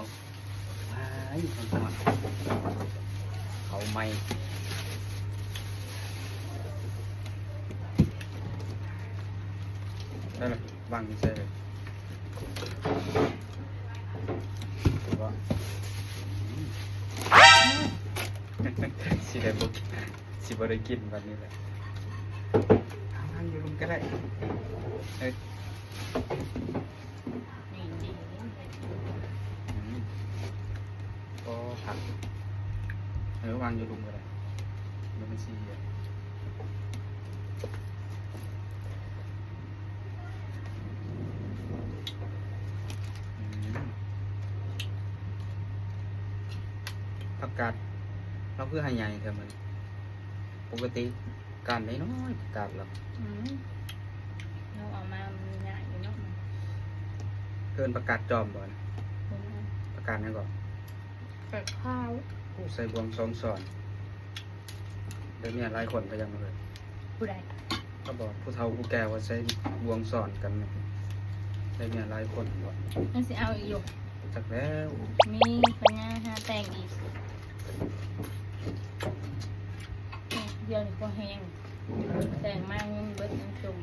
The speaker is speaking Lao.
ວ້າຍ ຮ້ອນໆ ເຂົ້າໃໝ່ ໄດ້ລະ ວາງໃສ່ເລີຍ ວ່າ ອືມ ຊິໄດ້ບໍ່ກິນ ຊິບໍ່ໄດ້ກິນບັດນີ້ແຫຼະ ເອົາ ວາງຢູ່ລຸ່ມກໍໄດ້ ເອີ ນີ້ ນີ້ ອືມ ກໍຜັກ ເອີ ວາງຢູ່ລຸ່ມກໍໄດ້ ມັນຊິ ອືມ ຜັກກາດ ລາວຄືໃຫ້ໃຫຍ່ແທ້ມັນ ປົກກະຕິ ການນ້ອຍໆ ປະກາດລະ ອືມ ເຮົາເອົາມາມັນໃຫຍ່ຢູ່ເນາະ ເອີ້ນປະກາດຈອມບໍ່ນະ? ບໍ່ແມ່ນ ປະກາດຫຍັງເກາະ? ປະກາດຂາວ ໂອ້ ໃສ່ບ່ວງສອງຊ້ອນ ໄດ້ເມຍຫຼາຍຄົນໄປຍັງເລີຍ ຜູ້ໃດ? ເຂົາບອກຜູ້ເຖົ້າຜູ້ແກ່ວ່າໃສ່ບ່ວງຊ້ອນກັນ ໄດ້ເມຍຫຼາຍຄົນບໍ່? ມັນຊິເອົາອີກຢູ່ ຈັກແລ້ວ ມີປັນຍາຫາແຕ່ງອີກ ດຽວນີ້ພໍແຮງ ແຕ່ງມາເງິນເບິດ ເງິນຈົມ